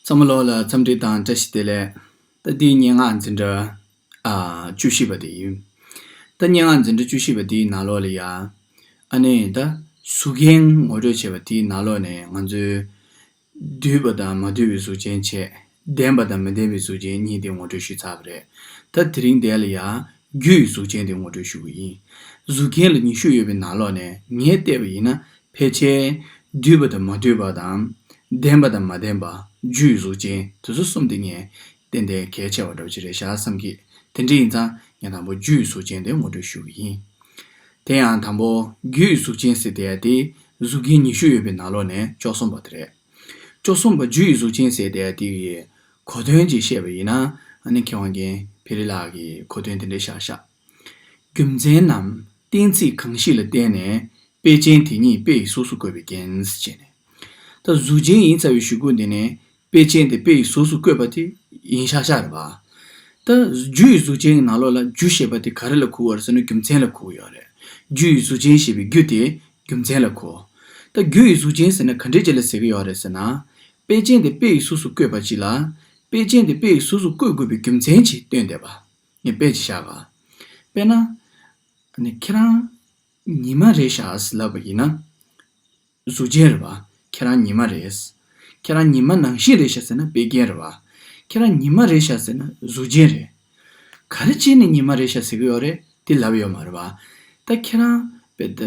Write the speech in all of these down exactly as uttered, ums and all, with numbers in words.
ཚང་མ་ལོག་ལ་འཚམས་འདྲི་དང་བཀྲ་ཤིས་བདེ་ལེགས། ད་འདི་སྙན་ངག་འཛིན་གྲྭ་ཨ་བཅུ་བཞི་པ་དེ་ཡིན། ད་སྙན་ངག་འཛིན་གྲྭ་བཅུ་བཞི་པ་དེའི་ནང་ལོགས་ལ་ཡ། ཨ་ནི་ད་གཟུགས་རྒྱན་ངོ་སྤྲོད་བྱས་པ་དེའི་ནང་ལོགས་ནས་ང་ཚོས་བསྡུས་པ་དང་མ་བསྡུས་པའི་གཟུགས་ཅན་བྱས། ལྡན་པ་དང་མི་ལྡན་པའི་གཟུགས་ཅན་གཉིས་དེ་ངོ་སྤྲོད་ཞུས་ཚར་བ་རེད། ད་དེ་རིང་འདིར་ལ་ཡ་རྒྱུ་ཡི་གཟུགས་ཅན་དེ་ངོ་སྤྲོད་ཞུ་གི་ཡིན། གཟུགས་རྒྱན་ལ་ཉི་ཤུ་ཡོད་པའི་ནང་ལོགས་ནས་ངས་བལྟས་པ་ཡིན་ན། ཕལ་ཆེར་བསྡུས་པ་དང་མ་བསྡུས་པ་དང་། ལྡན་པ་དང་མ་ལྡན་པ། རྒྱུ་ཡི་གཟུགས་ཅན་དེ་ཚོ་གསུམ་དེ་ངས་ཏན་ཏན་གལ་ཆེ་བ་འདྲ་བོ་ཅིག་རེད་ཤག་བསམ་གི། དེ་འདྲ་ཡིན་ཙང་ངས་དང་པོ་རྒྱུ་ཡི་གཟུགས་ཅན་དེ་ངོ་སྤྲོད་ཞུ་གི་ཡིན། དེ་ཡང་དང་པོ་རྒྱུ་ཡི་གཟུགས་ཅན་ཟེར་དེ་ཡ་དེ་གཟུགས་རྒྱན་ཉི་ཤུ་ཡོད་པའི་ནང་ལོགས་ནས་བཅུ་གསུམ་པ་དེ་རེད། བཅུ་གསུམ་པ་རྒྱུ་ཡི་གཟུགས་ཅན་ཟེར་དེ་ཡ་དེ་གི་གོ་དོན་ཅིག་བཤད་པ་ཡིན་ན། ཨ་ནི་མཁས་དབང་རྒན་བེ་རི་ལགས་ཀྱིས་གོ་དོན་དེ་འདྲ་བཞག་ཤག་རྒྱུ་མཚན་ནམ་གཏན་ཚིགས་གང་ཞིག་ལ་བརྟེན་ནས་དཔེ་ཅན་དེ་ཉིད་དཔེ་ཡི་གཟུགས་སུ་བཀོད་པའི་རྐྱེན་ཟེར་བྱས་ནས། ད་གཟུགས་ཅན་ཡིན་ཚར་བའི་གཞུག་གུ་འདི་ནས་དཔེ་ཅན་དེ་དཔེ་ཡི་གཟུགས་སུ་བཀོད་པ་དེ་ཡིན་ཤག་ཤག་རེད་པ། ད་རྒྱུ་ཡི་གཟུགས་ཅན་གྱི་ནང་ལོགས་ལ་རྒྱུ་ཞེས་པ་དེ་ག་རེ་ལ་གོ་དགོས་རེད་ཟེར་ན་རྒྱུ་མཚན་ལ་གོ་དགོས་ཡོད་རེད། རྒྱུ་ཡི་གཟུགས་ཅན་ཞེས་པའི་རྒྱུ་དེ་རྒྱུ་མཚན་ལ་གོ། ད་རྒྱུ་ཡི་གཟུགས་ཅན་ཟེར་ན་ག་འདྲས་ཅིག་ལ་ཟེར་གྱི་ཡོད་རེད་ཟེར་ན། དཔེ་ཅན་དེ་དཔེ་ཡི་གཟུགས་སུ་བཀོད་པ་ཅིག་ལ། དཔེ་ཅན་དེ་དཔེ་ཡི་གཟུགས་སུ་བཀོད་དགོས་པའི་རྒྱུ་མཚན་ཅིག་སྟོན་བསྡད་པ། ངས་དཔེ་ཅིག་བཞག་ག་དཔེར་ན། ཨ་ནི་ཁྱེད་རང་ཉི་མ་རེད་ཤག་ཟེར་ལབ་པ་ཡིན་ན། གཟུགས་ཅན་རེད་པ། ཁྱེད་རང་ཉི་མ་རེད། ཁྱེད་རང་ཉི་མ་ནང་བཞིན་རེད་ཤག་ཟེར་ན་དཔེ་རྒྱན་རེད་པ། ཁྱེད་རང་ཉི་མ་རེད་ཤག་ཟེར་ན་གཟུགས་ཅན་རེད། ག་རེ་བྱས་ནས་ཉི་མ་རེད་ཤག་ཟེར་གྱི་ཡོད་རེད་དེ་ལབ་ཡོད་མ་རེད་པ། ད་ཁྱེད་རང་དཔེ་ད་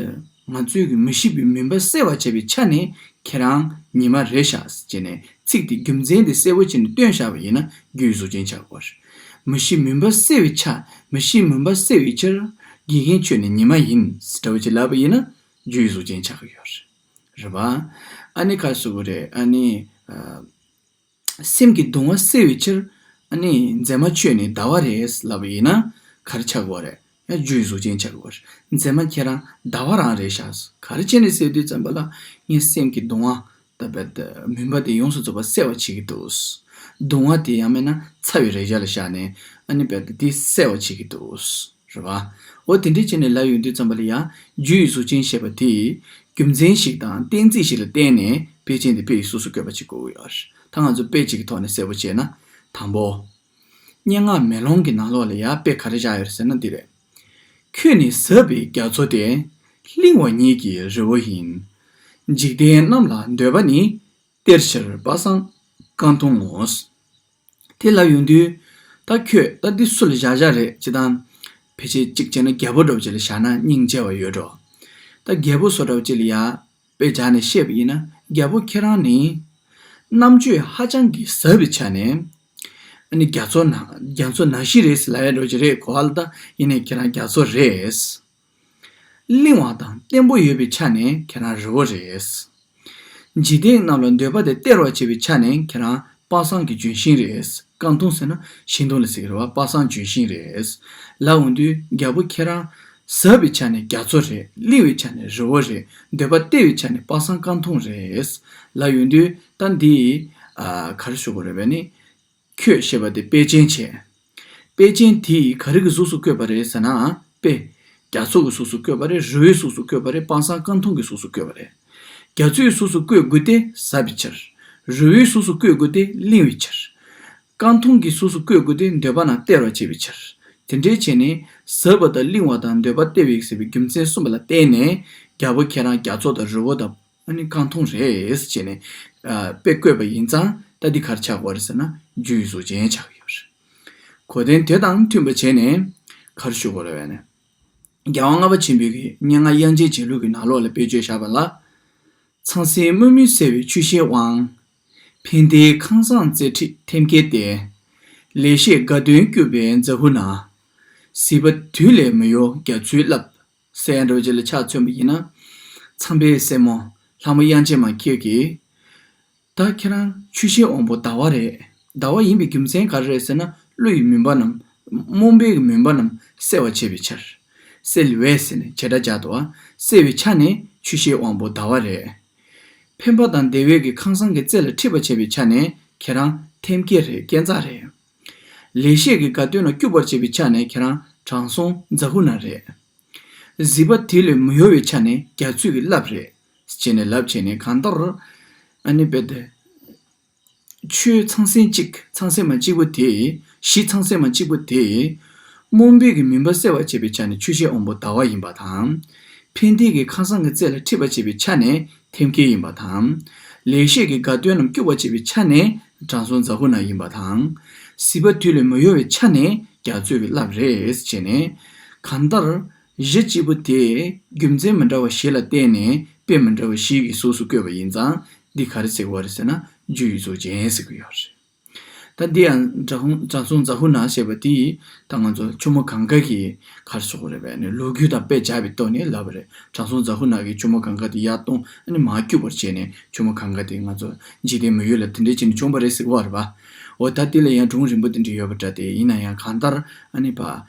ང་ཚོའི་གི་མི་ཤེས་པའི་མུན་པ་སེལ་བར་བྱེད་པའི་ཆ་ནས་ཁྱེད་རང་ཉི་མ་རེད་ཤག་ཟེར་ནས་ཚིག་དེ་རྒྱུ་མཚན་དེ་གསལ་པོ་བྱས་ནས་སྟོན་བཞག་པ་ཡིན་ན་རྒྱུ་ཡི་གཟུགས་ཅན་ཆགས་ཀྱི་ཡོད་རེད། མི་ཤེས་མུན་པ་སེལ་བའི་ཆ། མི་ཤེས་མུན་པ་སེལ་བའི་ཕྱིར། དགེ་རྒན་ཁྱོད་ནི་ཉི་མ་ཡིན་ཟེར་འདྲ་བོ་ཅིག་ལབ་པ་ཡིན་ན། རྒྱུ་ཡི་གཟུགས་ཅན་ཆགས་ཀྱི་ཡོད་རེད། རེད་པ། ཨ་ནི་ག་རེ་ཟེར་དགོས་རེད། ཨ་ནི་ཨ། སེམས་ཀྱི་གདུང་བ་སེལ་བའི་ཕྱིར། ཨ་ནི་མཛེས་མ་ཁྱོད་ནི་ཟླ་བ་རེད་ལབ་པ་ཡིན་ན་ག་རེ་ཆགས་དགོས་རེད། ཡང་རྒྱུ་ཡི་གཟུགས་ཅན་ཆགས་དགོས་རེད། མཛེས་མ་ཁྱེད་རང་ཟླ་བ་རང་རེད་ཤག་ག་རེ་བྱས་ནས་ཟེར་དུས་ཙམ་པ་ལ་ངའི་སེམས་ཀྱི་གདུང་བ། ད་དཔེ་ད་མུན་པ་དེ་ཡོངས་སུ་རྫོགས་པ་སེལ་བ་བྱེད་ཀྱི་འདུག་གདུང་བ་དེ་ཡང་མིན་ན་ཚ་བའི་རེག་བྱ་ལ་བཞག་ནས། ཨ་ནི་དཔེ་ད་དེ་སེལ་བ་བྱེད་ཀྱི་འདུག་རེད་པ། འོ་དེ་འདྲས་བྱས་ནས་ལབ་ཡོང་དུས་ཙམ་པ་ལ་ཡང་རྒྱུ་ཡི་གཟུགས་ཅན་ཞེས་པ་དེ་རྒྱུ་མཚན་ཞིག་དང་གཏན་ཚིགས་ཤིག་ལ་བརྟེན་ནས་དཔེ་ཅན་དེ་དཔེ་ཡི་གཟུགས་སུ་བཀོད་པ་ཅིག་དགོས་ཀྱི་ཡོད་རེད། ད་ང་ཚོ་དཔེ་གཅིག་གི་ཐོག་ནས་གསལ་པོ་བྱས་ན། དང་པོ། སྙན་ངག་མེ་ལོང་གི་ནང་ལོགས་ལ་ཡང་དཔེ་ག་རེ་བཞག་ཡོད་རེད་ཟེར་ན་འདི་རེད། ཁྱོད་ནི་ཟབ་པའི་རྒྱ་མཚོ་སྟེ། བརླིང་བ་ཉིད་ཀྱི་རི་བོ་ཡིན། འཇིག་རྟེན་རྣམས་ལ་འདོད་པ་ནི། སྟེར་ཕྱིར་པ་སངས་རྐང་འཐུང་ངོ་། དེ་ལབ་ཡོང་དུས། ད་ཁྱོད་ད་འདི་སུ་ལ་བཞག་བཞག་རེད་ཅེ་དང་། ཕལ་ཆེར་གཅིག་བྱས་ན་རྒྱལ་པོ་འདྲ་བོ་ཅིག་ལ་བཞག་ན་སྙིང་རྗེ་བ་ཡོད་འགྲོ། ད་རྒྱལ་པོ་བཟོ་འདྲ་བོ་ཅིག་ལ་ཡ། དཔེ་བཞག་ནས་བཤད་པ་ཡིན་ན་རྒྱལ་པོ་ཁྱེད་རང་ནི། རྣམ་དཔྱོད་ཧ་ཅང་གི་ཟབ་པའི་ཆ་ནས། ཨ་ནི་རྒྱ་མཚོ་ནང་རྒྱ་མཚོ་ནང་བཞིན་རེད་ཟེར་ལབ་ཡ་འདྲ་བོ་ཅིག་རེད་གོ་ཨ་ལ། ད་ཡིན་ནའི་ཁྱེད་རང་རྒྱ་མཚོ་རེད། བརླིང་བ་དང་བརྟན་པོ་ཡོད་པའི་ཆ་ནས་ཁྱེད་རང་རི་བོ་རེད། འཇིག་རྟེན་རྣམས་ལ་འདོད་པ་དེ་སྟེར་བར་བྱེད་པའི་ཆ་ནས་ཁྱེད་རང་དཔག་བསམ་གྱི་ལྗོན་ཤིང་རེད། རྐང་འཐུང་ཟེར་ན་ཤིང་སྡོང་ལ་ཟེར་གྱི་རེད་བ། དཔག་བསམ་ལྗོན་ཤིང་རེད། ལབ་འོང་དུས་རྒྱལ་པོ་ཁྱེད་རང་ཟབ་པའི་ཆ་ནས་རྒྱ་མཚོ་རེད། བརླིང་བའི་ཆ་ནས་རི་བོ་རེད། འདོད་པ་སྟེར་བའི་ཆ་ནས་དཔག་བསམ་རྐང་འཐུང་རེད། ལབ་ཡོང་དུས་ད་འདི། ཨ་ག་རེ་ཞུ་དགོས་རེད་པས་ནི། ཁྱོད་ཞེས་པ་དེ་དཔེ་ཅན་བྱས། དཔེ་ཅན་དེ་ག་རེ་གི་གཟུགས་སུ་བཀོད་པ་རེད་ཟེར་ན། དཔེ། རྒྱ་མཚོ་གི་གཟུགས་སུ་བཀོད་པ་རེད། རི་བོའི་གཟུགས་སུ་བཀོད་པ་རེད། དཔག་བསམ་རྐང་འཐུང་གི་གཟུགས་སུ་བཀོད་པ་རེད། རྒྱ་མཚོའི་གཟུགས་སུ་བཀོད་དགོས་ཏེ་ཟབ་པའི་ཕྱིར། རི་བོའི་གཟུགས་སུ་བཀོད་དགོས་ཏེ་བརླིང་བའི་ཕྱིར། རྐང་འཐུང་གི་གཟུགས་སུ་བཀོད་དགོས་ཏེ་འདོད་པ་རྣམས་སྟེར་བར་བྱེད་པའི་ཕྱིར། དེ་འདྲའི་བྱས་ནས་ཟབ་པ་དང་བརླིང་བ་དང་འདོད་པ་སྟེར་བའི་ཟེར་བའི་རྒྱུ་མཚན་གསུམ་པ་ལ་བརྟེན་ནས་རྒྱལ་པོ་ཁྱེད་རང་རྒྱ་མཚོ་དང་རི་བོ་དང་། ཨ་ནི་རྐང་འཐུང་རེད་ཟེར་ནས། ཨ་དཔེ་བཀོད་པ་ཡིན་ཙང་ད་འདི་ག་རེ་ཆགས་ཀྱི་ཡོད་རེད་ཟེར་ན་རྒྱུ་ཡི་གཟུགས་ཅན་ཆགས་ཀྱི་ཡོད་རེད། གོ་དོན་དེ་དང་མཐུན་པ་བྱས་ནས་ག་རེ་ཞུ་དགོས་རེད་པས་ན། རྒྱལ་དབང་ལྔ་པ་ཆེན་པོའི་གི་སྙན་ངག་དབྱངས་ཅན་འབྱེད་ལུགས་ཀྱི་ནང་ལོགས་ལ་དཔེ་བརྗོད་བཞག་པ་ལ། ཚངས་སྲིན་དམུ་རྨུགས་སེལ་བའི་ཆུ་ཤེལ་དབང་། ཕན་བདེའི་ཁང་བཟང་རྩེ་ཁྲིད་ཐེམ་སྐས་ཏེ། ལེགས་བཤད་དགའ་སྟོན་སྐྱུག་པའི་ཛ་ཧུ་ན། གཟིགས་པ་དུས་ལས་མི་གཡོ་རྒྱ་མཚོའི་རླབས། ཟེར་ཡ་འདྲ་བོ་ཅིག་ལ་ཆ་མཚོན་པ་ཡིན་ན། ཚངས་པའི་སྲས་མོ་ལྷ་མོ་དབྱངས་ཅན་མ་ཁྱེད་ཀྱིས། ད་ཁྱེད་རང་ཆུ་ཤེལ་དབང་པོ་ཟླ་བ་རེད། ཟླ་བ་ཡིན་པའི་རྒྱུ་མཚན་ག་རེ་རེད་ཟེར་ན་ཀླུ་ཡི་མུན་པ་རྣམས། རྨོངས་པའི་མུན་པ་རྣམས་སེལ་བར་བྱེད་པའི་ཕྱིར། སེལ་བས་ཟེར་ནས་བྱེ་བྲག་སྦྱར་འདུག་བ། སེལ་བའི་ཆ་ནས་ཆུ་ཤེལ་དབང་པོ་ཟླ་བ་རེད། ཕན་པ་དང་བདེ་བའི་གི་ཁང་བཟང་གི་རྩེ་ལ་ཁྲིད་པར་བྱེད་པའི་ཆ་ནས་ཁྱེད་རང་ཐེམ་སྐས་རེད། སྐས་འཛེག་རེད། ལེགས་བཤད་ཀྱི་དགའ་སྟོན་ལ་སྐྱུག་པར་བྱེད་པའི་ཆ་ནས་ཁྱེད་རང་དྲང་སྲོང་ཛ་ཧུ་ན་རེད། གཟིགས་པ་དེ་ལས་མི་གཡོ་བའི་ཆ་ནས་རྒྱ་མཚོའི་གི་རླབས་རེད། ཅེས་ནས་ལབ་བྱས་ནས་གང་ལྟར། ཨ་ནི་རྦད་དེ། ཆོས་ཚང་སེམས་གཅིག་ཚང་སེམས་མ་གཅིག་པོ་དེ། གཞི་ཚང་སེམས་མ་གཅིག་པོ་དེ། རྨོངས་པའི་གི་མུན་པ་སེལ་བར་བྱེད་པའི་ཆ་ནས་ཆོས་བཤད་དབང་པོ་ཟླ་བ་ཡིན་པ་དང་། ཕན་བདེའི་གི་ཁ་སང་གི་རྩེ་ལ་འཁྲིད་པར་བྱེད་པའི་ཆ་ནས་ཐེམ་སྐས་ཡིན་པ་དང་། ལེགས་བཤད་ཀྱི་དགའ་སྟོན་རྣམས་སྐྱོབ་པར་བྱེད་པའི་ཆ་ནས་དྲང་སྲོང་ཛ་ཧུ་ན་ཡིན་པ་དང་། སྲིད་པ་དུས་ལས་མི་གཡོ་བའི་ཆ་ནས་རྒྱ་མཚོའི་གི་རླབས་རེད་ཟེར་ནས། གང་ལྟར། གཞི་གཅིག་པུ་དེ་རྒྱུ་མཚན་མི་འདྲ་བ་བཞི་ལ་བརྟེན་ནས་དཔེ་མི་འདྲ་བ་བཞི་གི་གཟུགས་སུ་བཀོད་པ་ཡིན་ཙང་འདི་ག་རེ་ཟེར་བ་རེད་ཟེར་ན་རྒྱུ་ཡི་གཟུགས་ཅན་ཟེར་གྱི་ཡོད་རེད། ད་འདི་ཡང་དྲང་དྲང་སྲོང་ཛ་ཧུ་ན་ཞེས་པ་དེ་ད་ང་ཚོ་ཆུ་མོ་གངྒཱ་གི་ག་རེ་ཟེར་དགོས་རེད་པས་ནི་ལོ་རྒྱུས་དང་དཔེ་སྦྱར་བའི་ཐོག་ནས་ལབ་པ་རེད། དྲང་སྲོང་ཛ་ཧུ་ན་གིས་ཆུ་མོ་གངྒཱ་དེ་ཡར་གཏོང་ཨ་ནི་མར་སྐྱུག་པར་བྱས་ནས་ཆུ་མོ་གངྒཱ་དེ་ང་ཚོ་འཇིག་རྟེན་མི་ཡུལ་ལ་དེ་འདྲས་བྱས་ནས་བྱུང་བ་རེད་ཟེར་གྱི་ཡོད་རེད་པ། འོ་ད་དེ་ལ་ཡང་སྒྲུང་རིང་པོ་དེ་འདྲས་ཡོད་པ་འདྲ་སྟེ་ཡིན་ན་ཡང་གང་ལྟར་ཨ་ནི་པ།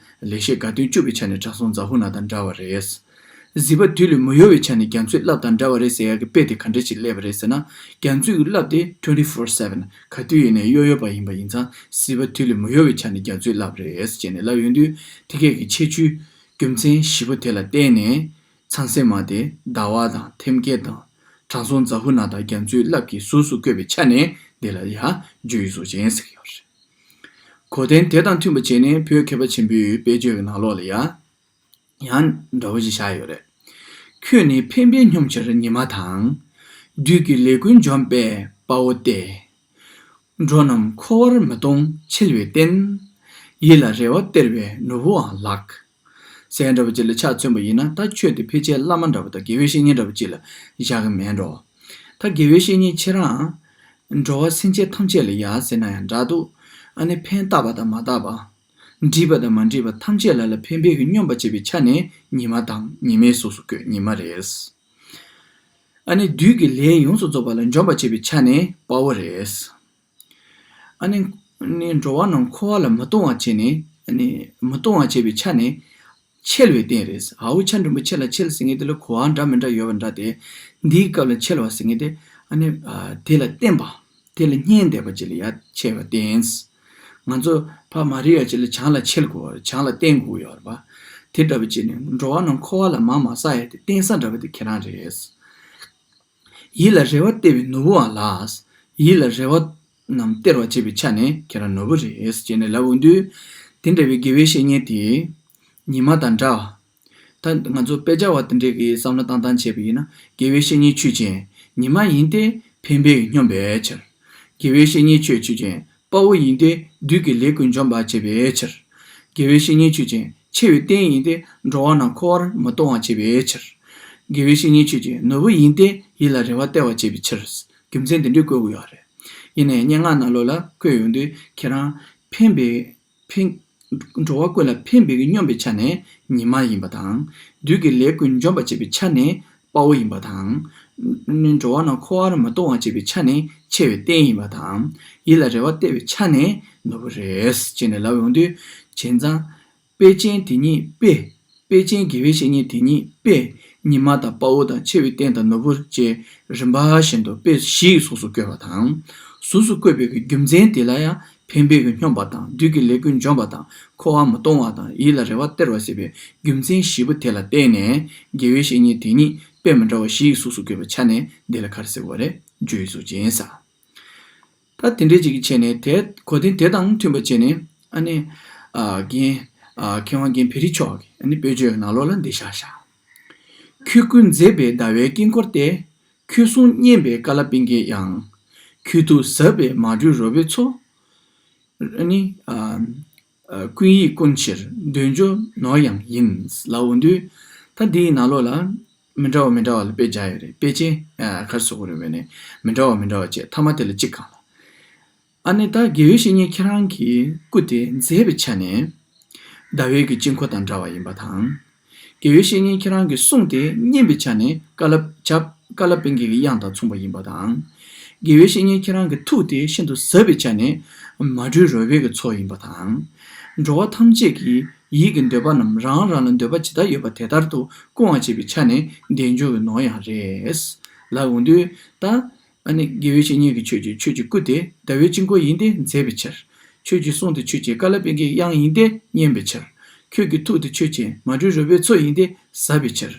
ལེགས་བཤད་དགའ་སྟོན་སྐྱོབ་པའི་ཆ་ནས་དྲང་སྲོང་ཛ་ཧུ་ན་དང་འདྲ་བ་རེད། སྲིད་པ་དུས་ལས་མི་གཡོ་བའི་ཆ་ནས་རྒྱ་མཚོའི་རླབས་དང་འདྲ་བ་རེད་ཟེར་ཡག་གི་དཔེ་དེ་ག་འདྲ་ཞིག་སླེབས་པ་རེད་ཟེར་ན། རྒྱ་མཚོའི་རླབས་དེ་twenty four seven ག་དུས་ཡིན་ནའི་གཡོ་ཡོད་པ་ཡིན་པ་ཡིན་ཙང་སྲིད་པ་དུས་ལས་མི་གཡོ་བའི་ཆ་ནས་རྒྱ་མཚོའི་རླབས་རེད་ཟེར་ནས་ལབ་ཡོང་དུས་དེ་གས་ཀྱི་ཁྱད་ཆོས་རྒྱུ་མཚན་བཞི་པོ་དེ་ལ་བརྟེན་ནས་ཚང་སེམས་མ་དེ་ཟླ་བ་དང་ཐེམ་སྐས་དང་དྲང་སྲོང་ཛ་ཧུ་ན་དང་རྒྱ་མཚོའི་རླབས་ཀྱི་གཟུགས་སུ་བཀོད་པའི་ཆ་ནས་དེ་ལ་ཡང་རྒྱུ་ཡི་གཟུགས་ཅན་ཟེར་གྱི་ཡོད་རེད། གོ་དོན་དེ་དང་མཐུན་པ་བྱས་ནས་བོད་མཁས་པ་ཆེན་པོའི་དཔེ་བརྗོད་ཀྱི་ནང་ལོགས་ལ་ཡང་ཡང་འདྲ་བོ་ཞིག་བཞག་ཡོད་རེད། ཁྱོད་ནི་འཕེན་པས་སྙོམས་ཕྱིར་ཉི་མ་དང་། བདུད་ཀྱི་ལས་ཀུན་འཇོམས་པས་དཔའ་བོ་སྟེ། འགྲོ་རྣམས་འཁོར་བར་མི་གཏོང་འཆི་བའི་རྟེན། ཡིད་ལ་རེ་བ་སྟེར་བའི་ནོར་བུའང་ལགས། ཟེར་འདྲ་བོ་ཅིག་ལ་ཆ་མཚོན་པ་ཡིན་ན་ད་ཁྱོད་དེ་ཕལ་ཆེར་བླ་མ་འདྲ་བོ་དང་དགེ་བའི་བཤེས་གཉེན་འདྲ་བོ་ཅིག་ལ་བཞག་གི་མེད་འགྲོ། ད་དགེ་བའི་བཤེས་གཉེན་ཁྱེད་རང་འགྲོ་བ་སེམས་ཅན་ཐམས་ཅད་ལ་ཡ་ཟེར་ན་ཡང་འདྲ་འདུག་ཨ་ནི་ཕན་བཏགས་པ་དང་མ་བཏགས་པ། འགྲིག་པ་དང་མ་འགྲིག་པ་ཐམས་ཅད་ལ་ལ་ཕན་པའི་གི་སྙོམས་པར་བྱེད་པའི་ཆ་ནས་ཉི་མ་དང་ཉི་མའི་གཟུགས་སུ་བཀོད་ཉི་མ་རེད། ཨ་ནི་བདུད་ཀྱི་ལས་ཡོངས་སུ་རྫོགས་པ་ལ་འཇོམས་པར་བྱེད་པའི་ཆ་ནས་དཔའ་བོ་རེད། ཨ་ནི་ནི་འགྲོ་བ་རྣམས་འཁོར་བ་ལ་མི་གཏོང་བར་བྱས་ནས་ཨ་ནི་མི་གཏོང་བར་བྱེད་པའི་ཆ་ནས་འཆལ་བའི་རྟེན་རེད། ཨའུ་ཆ་འགྲེང་བུ་ཆེ་ལ་འཆལ་ཟེར་མཁན་དེ་ལ་གོ་བ་འདྲ་མི་འདྲ་ཡོད་པ་འདྲ་སྟེ། འདིའི་སྐབས་ལ་འཆལ་བ་ཟེར་མཁན་དེ་ཨ་ནི་དེ་ལ་བརྟེན་པ། དེ་ལ་བརྙས་བསྡད་པ་ཅིག་ལ་ཡ་འཆལ་བ་བརྟེན། ང་ཚོ་ཕ་མ་རི་ཡ་ཅིག་ལ་བྱང་ལ་འཆལ་དགོས་བྱང་ལ་བརྟེན་དགོས་ཡོད་རེད་པ། དེ་འདྲ་བ་ཅིག་ནི་འགྲོ་བ་རྣམས་འཁོར་བ་ལ་མར་མ་ཟག་ཡ་དེ་བརྟེན་ས་འདྲ་བ་དེ་ཁྱེད་རང་རེད། ཡིད་ལ་རེ་བ་སྟེར་བའི་ནོར་བུའང་ལགས། ཡིད་ལ་རེ་བ་རྣམས་སྟེར་བར་བྱེད་པའི་ཆ་ནས་ཁྱེད་རང་ནོར་བུ་རེད་ཅེས་ནས་ལབ་འོང་དུས། དེ་འདྲ་བའི་དགེ་བའི་བཤེས་གཉེན་དེ། ཉི་མ་དང་འདྲ། ད་ང་ཚོ་དཔེ་ཆ་བ་དེ་འདྲས་ཀྱི་བསམ་བློ་བཏང་སྟངས་བྱས་པ་ཡིན་ན་དགེ་བའི་བཤེས་གཉེན་ཆོས་ཅན། ཉི་མ་ཡིན་ཏེ་ཕན་པའི་སྙོམས་པའི་ཕྱིར། དགེ་བའི་བཤེས་གཉེན་ཆོས་ཆོས་ཅན། དཔའ་བོ་ཡིན་ཏེ་བདུད་ཀྱི་ལས་ཀུན་འཇོམས་པར་བྱེད་པའི་ཕྱིར། དགེ་བའི་བཤེས་གཉེན་ཆོས་ཅན། འཆི་བའི་རྟེན་ཡིན་ཏེ་འགྲོ་བ་རྣམས་འཁོར་བར་མི་གཏོང་བར་བྱེད་པའི་ཕྱིར། དགེ་བའི་བཤེས་གཉེན་ཆོས་ཅན། ནོར་བུ་ཡིན་ཏེ་ཡིད་ལ་རེ་བ་སྟེར་བར་བྱེད་པའི་ཕྱིར། རྒྱུ་མཚན་དེ་འདྲས་བཀོད་དགོས་ཡོད་རེད། ཡིན་ནའི་སྙན་ངག་ནང་ལོགས་ལ་བཀོད་ཡོང་དུས་ཁྱེད་རང་ཕན་པའི་ཕན། འགྲོ་བ་ཀུན་ལ་ཕན་པའི་སྙོམས་པའི་ཆ་ནས་ཉི་མ་ཡིན་པ་དང་། བདུད་ཀྱི་ལས་ཀུན་འཇོམས་པར་བྱེད་པའི་ཆ་ནས་དཔའ་བོ་ཡིན་པ་དང་། འགྲོ་བ་རྣམས་འཁོར་བར་མི་གཏོང་བར་བྱེད་པའི་ཆ་ནས་འཆི་བའི་རྟེན་ཡིན་པ་དང་། ཡིད་ལ་རེ་བ་གཏད་པའི་ཆ་ནས་ནོར་བུ་རེད། ཅེས་ནས་ལབ་ཡོང་དུས། བྱས་ཙང་། དཔེ་ཅན་དེ་ཉིད་དཔེ། དཔེ་ཅན་དགེ་བའི་བཤེས་གཉེན་དེ་ཉིད་དཔེ། ཉི་མ་དང་དཔའ་བོ་དང་འཆི་བའི་རྟེན་དང་ནོར་བུ་བཅས་རིམ་པ་བཞིན་དུ་དཔེ་བཞིའི་གཟུགས་སུ་བཀོད་པ་དང་། གཟུགས་སུ་བཀོད་པའི་རྒྱུ་མཚན་དེ་ལ་ཡང་ཕན་པའི་སྙོམས་པ་དང་བདུད་ཀྱི་ལས་ཀུན་འཇོམས་པ་དང་འཁོར་བ་མི་གཏོང་བ་དང་ཡིད་ལ་རེ་བ་སྟེར་བ་ཟེར་བའི་རྒྱུ་མཚན་བཞི་པོ་དེ་ལ་བརྟེན་ནས་དགེ་བའི་བཤེས་གཉེན་དེ་ཉིད་དཔེ་མི་འདྲ་བ་བཞིའི་གཟུགས་སུ་བཀོད་པའི་ཆ་ནས་འདི་ལ་ག་རེ་ཟེར་དགོས་རེད། རྒྱུ་ཡི་གཟུགས་ཅན་ཟེར། ད་དེ་འདྲའི་ཅིག་གི་བྱས་ནས་དེ་གོ་དོན་དེ་དང་མཐུན་པ་བྱས་ནས་ཨ་ནི་ཨ་རྒན་ཨ་མཁས་དབང་རྒན་བེ་རི་མཆོག་གིས་ཨ་ནི་དཔེ་བརྗོད་ནང་ལོགས་ལ་འདི་བཞག་བཞག་ཁྱོད་སྐུ་མཛེས་པའི་ཟླ་བའི་དཀྱིལ་འཁོར་ཏེ། ཁྱོད་གསུང་སྙན་པའི་ཀ་ལ་པིང་ཀའི་དབྱངས། ཁྱོད་ཐུགས་ཟབ་པའི་མ་དྲོས་རོལ་པའི་མཚོ། ཨ་ནི་ཨ་ཨ་ཀུན་ཡིད་ཀུན་ཕྱིར་འདོད་འཇོ་ནོར་ཡང་ཡིན་ལབ་འོང་དུས། ད་འདིའི་ནང་ལོགས་ལ་མི་འདྲ་བ་མི་འདྲ་བ་ལ་དཔེ་སྦྱར་ཡོད་རེད། དཔེ་ཅན་ཨ་ག་རེ་ཟེར་དགོས་རེད་མེད་ནས་མི་འདྲ་བ་མི་འདྲ་བ་བྱས་ཐ་མ་དེ་ལ་གཅིག་གང་ལ། ཨ་ནི་ད་དགེ་བའི་བཤེས་གཉེན་ཁྱེད་རང་གི་སྐུ་དེ་མཛེས་པའི་ཆ་ནས་ཟླ་བའི་གི་དཀྱིལ་འཁོར་དང་འདྲ་བ་ཡིན་པ་དང་། དགེ་བའི་བཤེས་གཉེན་ཁྱེད་རང་གི་གསུང་དེ་སྙན་པའི་ཆ་ནས་ཀ་ལ་བྱ་ཀ་ལ་པིང་ཀའི་གི་དབྱངས་དང་མཚུངས་པ་ཡིན་པ་དང་། དགེ་བའི་བཤེས་གཉེན་ཁྱེད་རང་གི་ཐུགས་དེ་ཤིན་ཏུ་ཟབ་པའི་ཆ་ནས་མ་དྲོས་རོལ་པའི་གི་མཚོ་ཡིན་པ་དང་། འགྲོ་བ་ཐམས་ཅད་ཀྱི་ཡིད་ཀྱི་འདོད་པ་རྣམས་རང་རང་ལ་འདོད་པ་ཇི་ལྟར་ཡོད་པ་དེ་ལྟར་དུ་སྐོང་བར་བྱེད་པའི་ཆ་ནས་བདེ་འབྱུང་གི་ནོར་ཡང་རེད། ལབ་འོང་དུས་ད། ཨ་ནི་དགེ་བའི་བཤེས་གཉེན་གྱི་ཆོས་ཀྱི་ཆོས་ཀྱི་སྐུ་དེ་ཟླ་བའི་དཀྱིལ་འཁོར་ཡིན་ཏེ་མཛེས་པའི་ཕྱིར། ཁྱོད་ཀྱི་གསུང་དེ་ཆོས་ཀྱི་ཀ་ལ་པིང་ཀའི་དབྱངས་ཡིན་ཏེ་སྙན་པའི་ཕྱིར། ཁྱོད་ཀྱི་ཐུགས་དེ་ཆོས་ཅན་མ་དྲོས་རོལ་པའི་མཚོ་ཡིན་ཏེ་ཟབ་པའི་ཕྱིར།